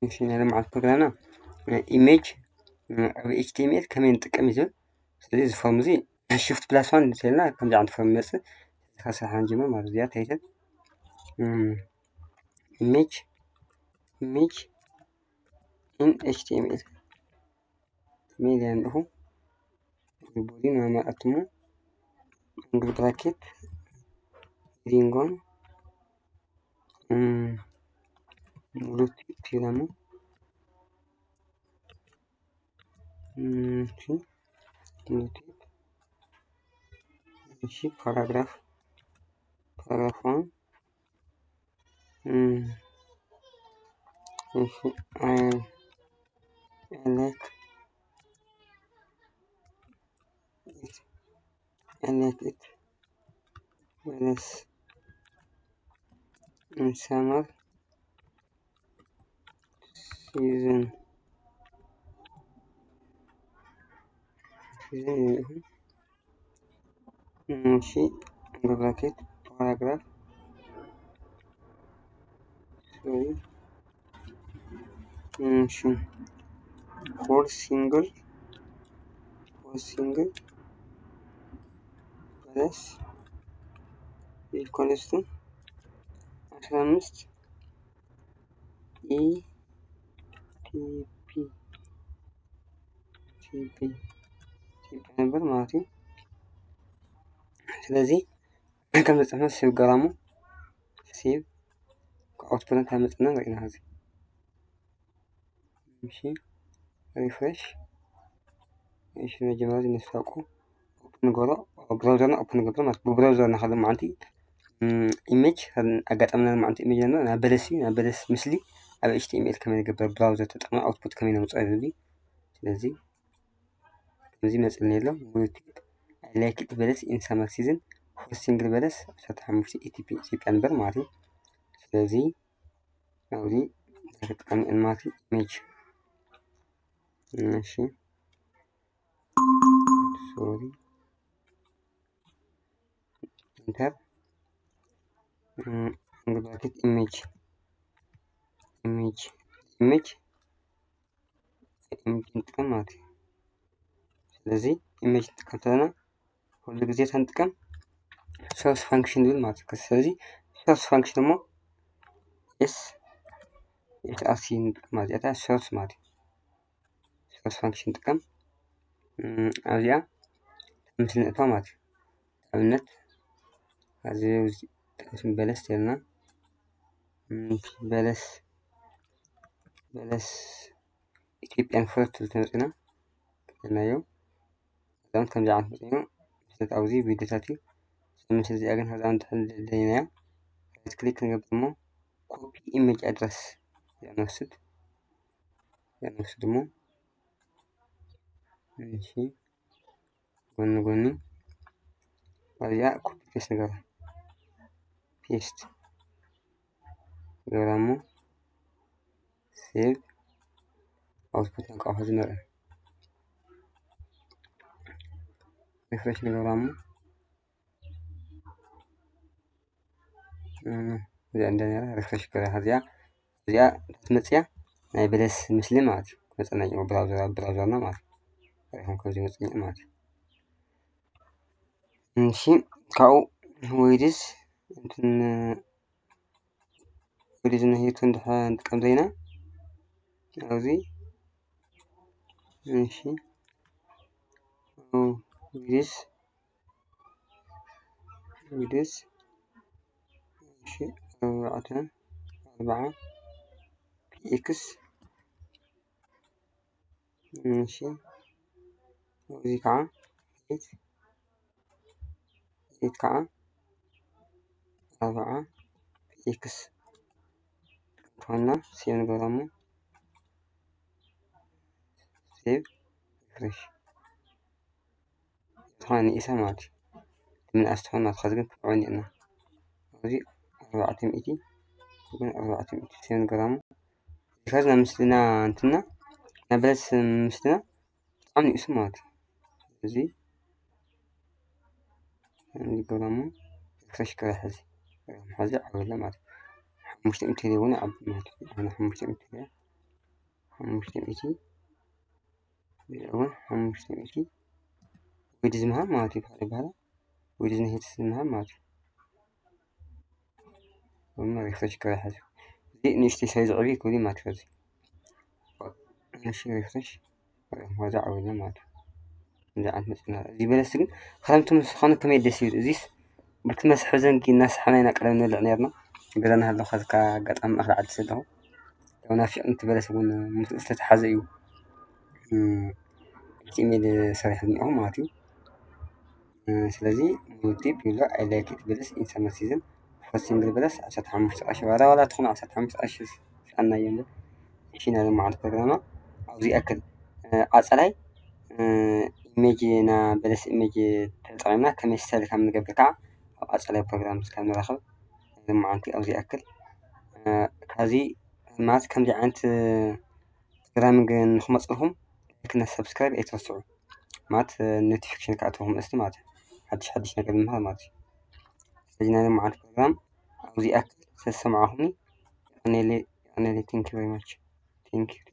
እሺ፣ ናይ ሎምዓንቲ ፕሮግራምና ኢሜጅ ኣብ ኤች ቲ ኤም ኤል ከመይ ንጥቀም እዩ ዝብል። ስለዚ እዚ ፎርም እዚ ሽፍት ፕላስ ዋን እንተልና ከምዚ ዓይነት ፎርም ይመፅእ። እዚ ካብ ስራሕና ንጅምር ማለት እዚኣ ታይትል ኢሜጅ ኢሜጅ ኢን ኤች ቲ ኤም ኤል ከመይ ኢለ ንኹ ቦዲ ናማኣትሞ እንግል ብራኬት ሪንጎን ሙሉት ፊልሙ እሺ፣ ፓራግራፍ ፓራግራፍ ዋን እሺ፣ I like it. I like it. Let's in summer season. Season. እሺ፣ ብራኬት ፓራግራፍ ሶሪ እሺ፣ ፎር ሲንግል ፎር ሲንግል ፕላስ ኢኳልስ ቱ አስራ አምስት ኢ ቲ ፒ ቲ ፒ ቲ ፒ ነበር ማለት እዩ። ስለዚ ከም ዘጽሕፈ ሴቭ ገራሙ ሴቭ ኣውትፑት እንታይ መጽና ንሪኢና። እዚ እሺ፣ ሪፍሬሽ። እሺ፣ መጀመርያ እዚ ነስታውቁ ኦፕን ንገብሮ፣ ብራውዘርና ኦፕን ንገብሮ ማለት ብብራውዘርና ሓደ መዓልቲ ኢሜጅ ኣጋጣሚ ናይ መዓልቲ ኢሜጅ ኣለና። ናይ በለስ እዩ፣ ናይ በለስ ምስሊ ኣብ ኤች ቲ ኤም ኤል ከመይ ንገብር፣ ብራውዘር ተጠቕመ ኣውትፑት ከመይ ነምፅኦ ይብል። ስለዚ ከምዚ መፅልኒ ኣሎ። ሙሉ ቲፕ፣ I like it በለስ in summer season፣ ፎር ሲንግል በለስ ዓሰርተ ሓሙሽተ ኢ ቲ ፒ ኢትዮጵያ ንበር ማለት እዩ። ስለዚ ኣብዚ ተጠቀሚ እንማቲ ኢሜጅ እሺ፣ ሶሪ፣ ኢንተር፣ ብራኬት ኢሜጅ ኢሜጅ ኢሜጅ ኢሜጅ ንጥቀም ማለት እዩ። ስለዚ ኢሜጅ ንጥቀም ዘለና ኩሉ ግዜ እንታይ ንጥቀም? ሶርስ ፋንክሽን ዝብል ማለት እዩ። ስለዚ ሶርስ ፋንክሽን እሞ ኤስ ኤስ ኣር ሲ ንጥቀም ማለት እዩ። እታ ሶርስ ማለት እዩ። ሶርስ ፋንክሽን ንጥቀም። እም፣ ኣብዚኣ ምስ ንእቶ ማለት እዩ። ኣብነት ኣብዚ ጠቅስም በለስ ተልና፣ እም፣ በለስ በለስ ኢትዮጵያን ፍሩት ዝተመፅና ተናዮ። እዛውን ከምዚ ዓይነት መፅና። ስለዚ ኣብዚ ቪዲዮታት እዩ። ስለምስል እዚኣ ግን ከዛ እንድሕር ደለይናያ ራይት ክሊክ ንገብር እሞ ኮፒ ኢሜጅ ኣድረስ እዚኣ ንወስድ። እዚኣ ንወስድ እሞ እሺ፣ ጎኒ ጎኒ ኣብዚኣ ኮፒ ፔስት ንገብራ። ፔስት ገብራ እሞ ሴቭ ኣውትፑት ንቃ ዝመርአ ሪፍሬሽ ንገብራ እሞ እዚኣ እንደ ነራ ሪፍሬሽ ገራ እዚኣ እዚኣ ትመፅያ ናይ በለስ ምስሊ ማለት እዩ። መፀናኛ ብራውዘር ብራውዘርና ማለት እዩ። ሪኹም ከምዚ መፅኛ ማለት እዩ። እሺ ካብኡ ወይድስ እንትን ወይድስ ነሄቱ እንድሕር ንጥቀም ዘይና ኣብዚ እሺ ወይድስ ወይድስ እሺ ኣርባዕተ ኣርባዓ ፒ ኤክስ እሺ እዚ ከዓ ኤት ኤት ከዓ ኣርባዓ ፒ ኤክስ ትኾንና ሴቭ ንገብራ እሞ ሴቭ ሪፍሬሽ ዝኾነ ንኢሳ ማለት እዩ። ምንኣስ ትኾን ናትኻ ዝግን ትብዖ እኒአና እዚ ኣርባዕተ ሚእቲ ግን ኣርባዕተ ሚእቲ ሴቭ ንገብራ እሞ ቢካዝ ናብ ምስልና እንትና ናብ በለስ ምስልና ብጣዕሚ ንኢሱ ማለት እዩ። እዚ ንገብራ እሞ ሪፍሬሽ ገራ ሕዚ ሕዚ ዓብለ ማለት እዩ። ሓሙሽተ ሚእቲ እውን ዓቢ ማለት እዩ። ኣነ ሓሙሽተ ሚእቲ ሓሙሽተ ሚእቲ፣ እዚ እውን ሓሙሽተ ሚእቲ። ዊድዝ ምሃብ ማለት እዩ፣ ይበሃል ይበሃል። ዊድዝ ንሄትስ ምሃብ ማለት እዩ። ወይም ሪፍሬሽ ክበሃል ሓዚ። እዚ ንእሽተይ ሳይዝ ዕብይ ክብል እዩ ማለት እዩ። እዚ ንእሽተይ ሪፍሬሽ ወደ ዓብይና ማለት እዩ። እዚ ዓይነት መፅና። እዚ በለስ ግን ክረምቲ ምስ ዝኾነ ከመይ ደስ ይብል። እዚስ ብቲ መስሕብ ዘንጊ እናሰሓና ኢና ቀደም ንበልዕ ነርና። ገዛ እናሃለኹ፣ ከዚ ከዓ ኣጋጣሚ ማእኸል ዓዲ ዘለኹ። ያው ናፊቕኒ፣ እቲ በለስ እውን ምስኡ ዝተተሓዘ እዩ። እም፣ እቲ ኢሜል ሰሪሐ እኒኦ ማለት እዩ። እም፣ ስለዚ ውዲ ቢሎ፣ I like it በለስ in summer season for single በለስ ዓሰርተ ሓሙሽተ ቅርሺ፣ ዋላ ዋላ ትኹን ዓሰርተ ሓሙሽተ ቅርሺ ስኣና እየ እምበር። እሺ፣ ናይ ሎማዓንቲ ፕሮግራምና ኣብዚ ኣክል። እ፣ ቀፃላይ፣ እ፣ ኢሜጅ ና በለስ ኢሜጅ ተጠቒምና ከመይ ስታይል ከም ንገብር ከዓ ኣብ ቀፃላይ ፕሮግራም እስካብ ንራኸብ፣ ሎማዓንቲ ኣብዚ ኣክል። እ፣ ካብዚ ማለት ከምዚ ዓይነት ፕሮግራሚንግ ንክመፅልኩም ላይክ እና ሰብስክራይብ ኣይትረስዑ። ማለት ኖቲፊኬሽን ክኣትወኩም እስቲ ማለት እዩ። ሓድሽ ሓድሽ ነገር ንምሃር ማለት እዩ። ስለዚ ናይ ሎማዓንቲ ፕሮግራም ኣብዚ ኣክል ስለዝሰማዕኹምኒ የቐንየለይ፣ የቐንየለይ። Thank you very much. Thank you.